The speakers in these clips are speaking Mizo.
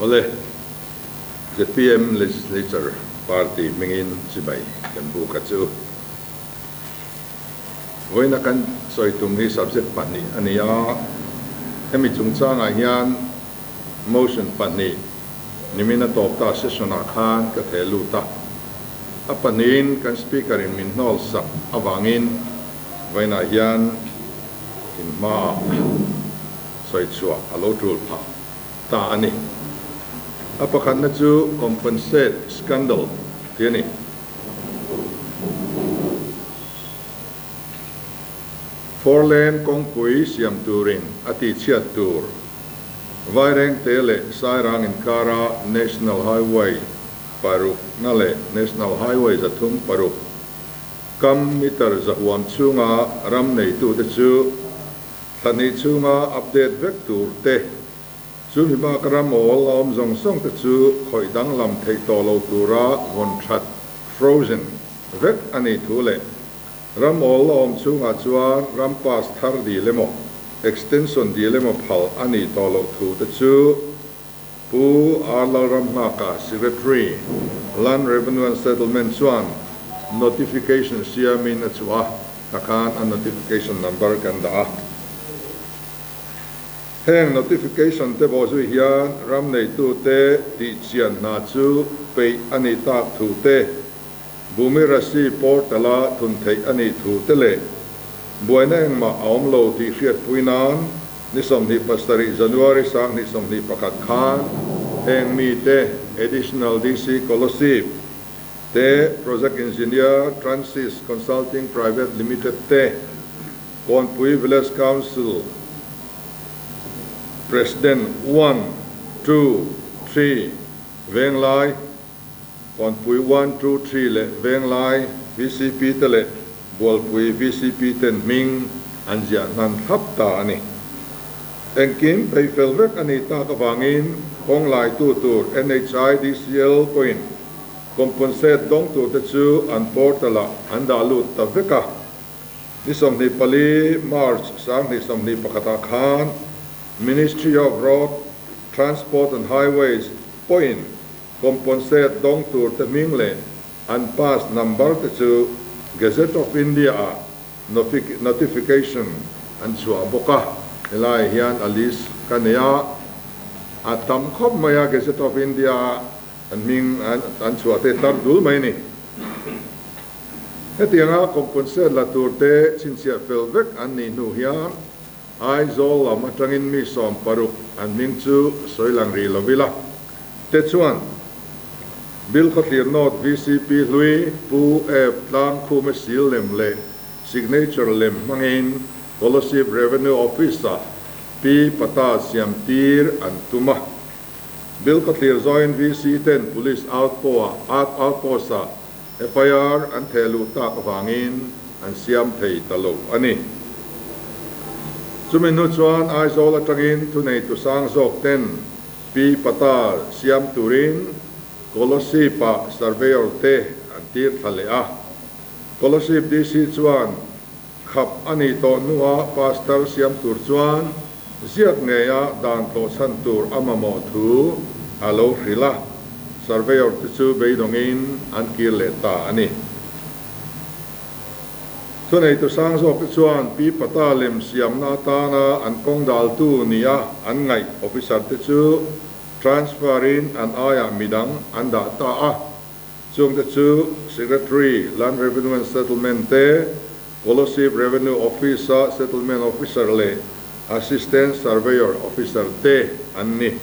Awle, zpm Legislature Party hmingin chibai kan buk a chu. Vawiina kan sawi tum hi subject pahnih a ni a, hemi chungchangah hian motion pahnih nimin a tawp ta session ah khan ka theh lut a. A pahnihin kan Speaker in min hnawl sak avangin vawiinah hian in hmaah sawi chhuah a lo tul phah ta a ni. A pakhatna chu compensate scandal tih a ni. Four lane kawngpui siam turin a tihchhiat tur Vairengte leh Sairang inkara National Highway paruk na leh National Highway 306 kam meter zahuam chhunga ram neitute chu thla hnih chhunga update vek tur te, chumi bak ram awl a awm zawng zawng te chu khawih danglam theih tawh lo tura vawn that, frozen, vek a nih thu leh ram awl a awm chhungah chuan ram pass thar dil emaw extension dil emaw phal a nih tawh loh thu te chu Pu R. Lalramnghaka, Secretary, Land Revenue and Settlement chuan notification siamin a chhuah a, ta khan a notification number kan dah a. Heng notification te bawhzui hian ram neitute tihchian hna chu peih a nih tak thu te, Bhumi Rasi portal-a thun theih a nih thu te leh buaina engmah a awm lo tih hriatpui nan Ni 27 January 2021 khan heng mite Additional DC Kolasib te Project Engineer Transis Consulting Private Limited te Kawnpui Village Council President one, two, three Venglai Kawnpui one, two, three leh Venglai VCP te leh Bualpui VCP ten hming an ziah hnan thlap ta a ni. Engkim phei fel vek a nih tak avangin kawng laitu tur NHIDCL pawhin compensate dawng turte chu an portal-ah an dah lut ta vek a. Ni 24 March 2021 ah khan Ministry of Road Transport and Highways pawhin compensate dawng turte hming leh an pass number te chu Gazette of India ah notification an chhuah bawk a, helaiah hian a list ka nei a, a tam khawp mai a Gazette of India ah an hming an chhuah te tar dul mai a ni. Hetianga compensate la tur te chhinchhiah fel vek an nih hnu hian Aizawl lam atangin mi 16 an hming chu sawi lang rih lo ila te chuan Bilkhawthlir North vcp hlui Pu F Tlangkhume seal lem leh signature lem hmangin Kolasib Revenue Office-ah Pi Pata siam tir an tum a. Bilkhawthlir Joint VC ten Police Outpost-ah FIR an theh luh tak avangin an siam thei ta lo a ni. Chumi hnu chuan Aizawl atangin thuneitu sang zawk ten Pi Pata siam turin Kolasib-ah surveyor te an tir thla leh a. Kolasib DC chuan khap a nih tawh hnuah pastor siam tur chuan ziak ngeia dan tlawhchhan tur a mamawh thu a lo hrilh a, surveyor te chu beidawngin an kir leh ta a ni. Thuneitu sang zawk te chuan Pi Pata lem siamna atana an kawng daltu nia an ngaih officer te chu transfer in an aiah midang an dah ta a. Chungte chu Secretary, Land Revenue and Settlement te, Kolasib Revenue Office-a Settlement Officer leh Assistant Surveyor Officer te an ni.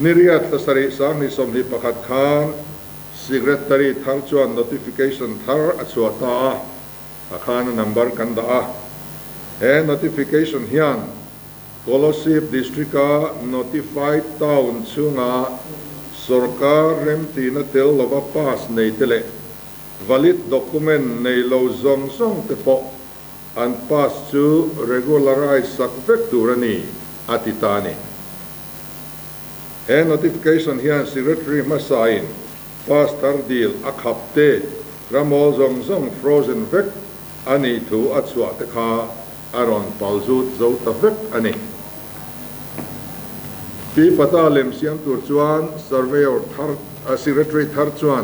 Niriat thlasarih 2021 khan Secretary thar chuan notification thar a chhuah ta a, a khan a number kan dah a. He notification hian Kolasib District-a Notified Town chhunga sorkar remtihna tel lova pass nei te leh valid document nei lo zawng zawng te pawh an pass chu regularise sak vek tur a ni, a ti ta a ni. He notification hian Secretary hmasain pass thar dil a khap te ramawl zawng zawng frozen vek a nih thu a chhuah te kha a rawn pal zut zo ta vek a ni. Pi Pata lem siam tur chuan Surveyor thar, Secretary thar chuan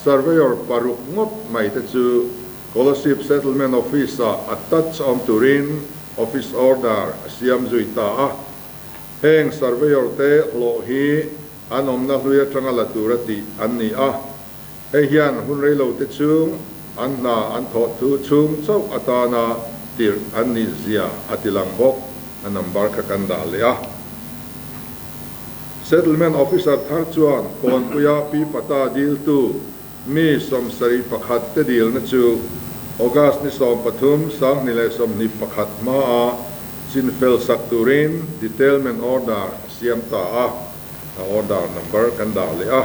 Surveyor paruk ngawt mai te chu Kolasib Settlement Office-ah attach awm turin Office Order a siam zui ta a. Heng Surveyor te hlawh hi an awmna hlui atanga la tura tih an ni a. Hei hian hun reilo te chhung an hna an thawh thu chhung chauh atana tirh an nih zia a ti lang bawk. A number kha kan dah leh a. Settlement Officer thar chuan Kawnpuia Pi Pata diltu mi 71 te dilna chu August ni 13, 2021 hmaa chinfel sak turin Detailment Order a siam ta a, a order number kan dah leh a.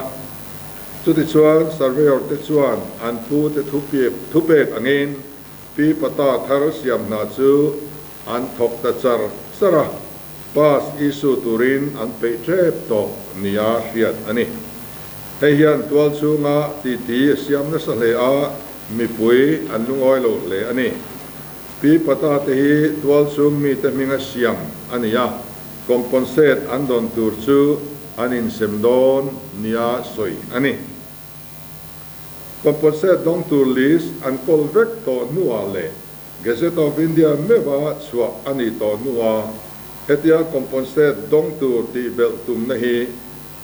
Chutichuan Surveyor te chuan an pu te thupek angin Pi Pata thar siam hna chu an thawk ta char char a, pass issue turin an peih tep tawh nia hriat a ni. Hei hian tual chhunga titi a siam nasa hle a, mipui an lungawi lo hle a ni. Pi Pata te hi tual chhung mite hminga siam a ni a, compensate an dawn tur chu an insem dawn nia sawi a ni. Compensate dawng tur list an kawl vek tawh hnuah leh Gazette of India meuha chhuah a nih tawh hnuah hetia compensate dawng tur tih belh tumna hi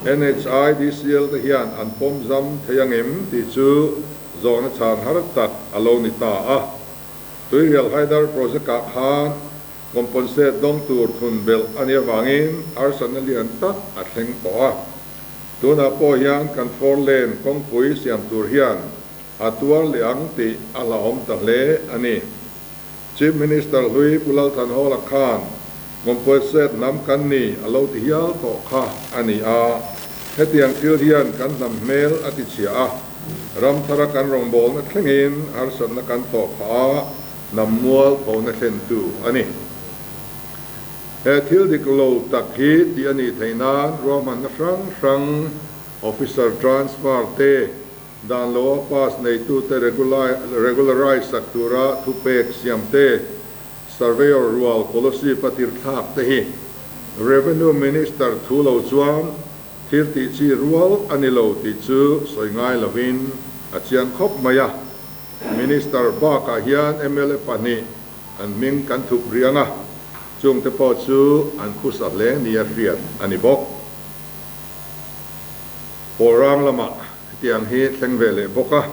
NHIDCL te hian an pawm zam thei angem tih chu zawhna chhan har tak a lo ni ta a. Tuirial Haidar project-ah khan Compensate dawng tur thun belh a nih avangin harsatna lian tak a thleng tawh a. Tunah pawh hian kan four lane kawngpui siam tur hian a tuar leh ang tih a hlauhawm ta hle a ni. Chief Minister hlui Pu Lalthanhawla khan Compensate hnam kan ni a lo ti hial tawh kha a ni a. Hetiang thil hian kan hnam hmel a ti chhia a, ram thara kan rawngbawlna thlengin harsatna kan tawh phah a, Hnam mual phona thlentu a ni. He thil dik lo tak hi tih a nih theih nan ruahmanna hrang hrang, officer transfer te, dan loa pass neitute regularize sak tura thupek siam te, surveyor rual policy patir thlak te hi Revenue Minister thu lo chuan thil tih chi rual a ni lo tih chu sawi ngai lovin a chiang khawp mai a. Minister bakah hian mla pahnih an hming kan thup riang a, chungte pawh chu an khusa hle nia hriat a ni bawk. Pawlrang lamah hetiang hi thleng ve leh bawk a,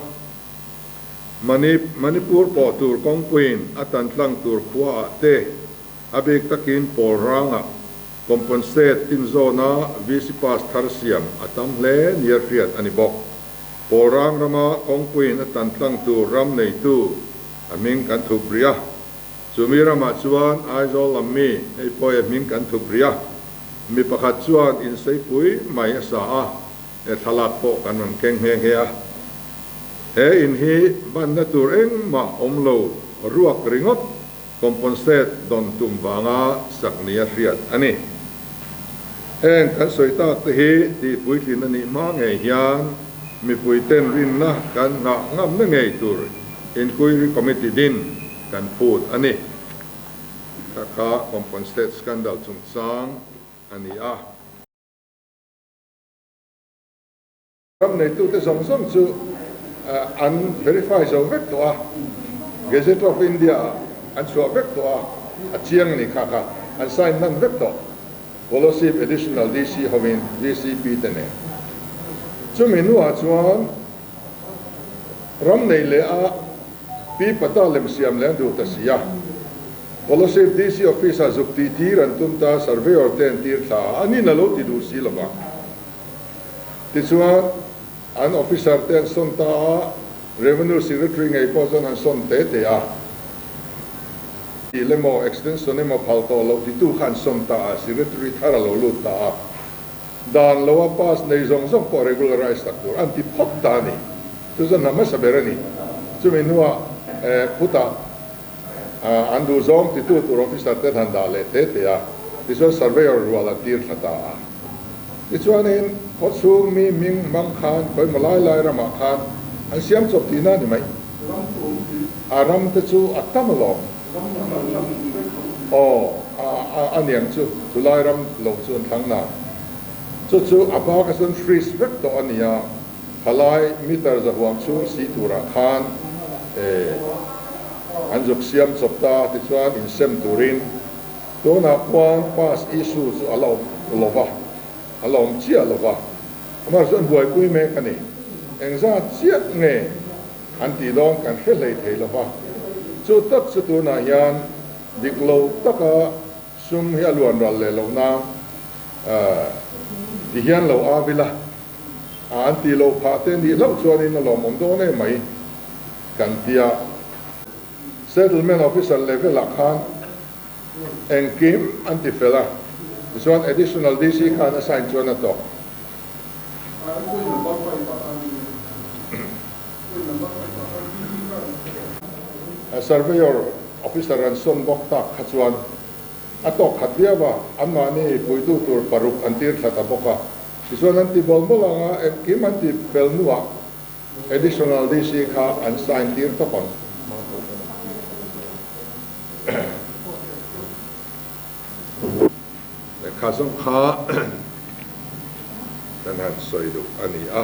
Manipur pawh tur kawngpuiin a tan tlang tur khuaah te a bik takin Pawlrangah compensate tinzawna VC pass thar siam a tam hle nia hriat a ni bawk. Pawlrang rama kawngpuiin a tan tlang tur ram neitu a hming kan thup rih a. Chumi ramah chuan Aizawl lam mi hei pawh a hming kan thup rih a. Mi pakhat chuan inseipui mai a sa a, he thlalak pawh kan rawn keng nghe nghe a. He in hi banna tur engmah awm lo ruak ringawt compensate dawn tum vanga sak nia hriat a ni. Heng kan sawi tak te hi tih puitlin a nih hma ngei hian mipui ten rinna kan nghah ngamna ngei tur Inquiry Committee din kan phut a ni. Kha kha compensate scandal chungchang a ni a. Ram neitute zawng zawng chu an verify zo vek tawh a, Gazette of India ah an chhuah vek tawh a, a chiang a ni kha kha an sign hman vek tawh, Kolasib Additional DC hovin VCP te nen. Chumi hnuah chuan ram nei leh a Pi Pata lem siam leh an duh ta si a, Kolasib DC office ah zuk tih tir an tum ta, surveyor te an tir thla a, anin a lo ti duh si lova. Tichuan, an officer te an sawn ta a, Revenue Secretary ngei pawh chuan an sawn te te a. Tih lemaw, extension emaw phal tawh loh titu kha an sawn ta a, Secretary thar a lo lut ta a. Dan loa pass nei zawng zawng pawh regularize tak tur an ti phawt ta a ni. Chu chuan hna hmasa ber a ni. Chumi hnuah khutah an duh zawng titu tur officer te an han dah leh te te a, tichuan surveyor rual an tir thla ta a. Tichuanin khaw chhung mi hming hmang khan khawimaw lai lai ramah khan an siam chawp tihna a ni mai. A ram te chu a tam alawm. Aw, a niang chu, chulai ram lo chu an thlang na. Chu chu a bak a chuan freeze vek tawh a ni a, khalai meter zahuam chhung si turah khan an zuk siam chawp ta tichuan insem turin tunah khuan pass issue chu a la awm lo va, a la awm chiah lo va, amah chuan buaipui mek a ni. Engzat chiah nge an tih dawn kan hre hlei thei lo va, chu tak chu tunah hian dik lo taka sum hi a luan ral leh loh nan ti hian lo av ila a an tih loh phah te nih hlauh chuanin a lawmawm dawn em mai kan tia. Settlement Officer level ah khan engkim an ti fel a, tichuan Additional DC khan a sign chuan a tawk. Surveyor Officer an sawn bawk tak kha chuan a tawk khat viau a, anmahni puitu tur paruk an tir thla ta bawk a, tichuan an ti bawl bawl ang a, engkim an ti fel hnuah Additional DC kha an sign tir tawp ang. Lehkha zawng kha kan han sawi duh a ni a.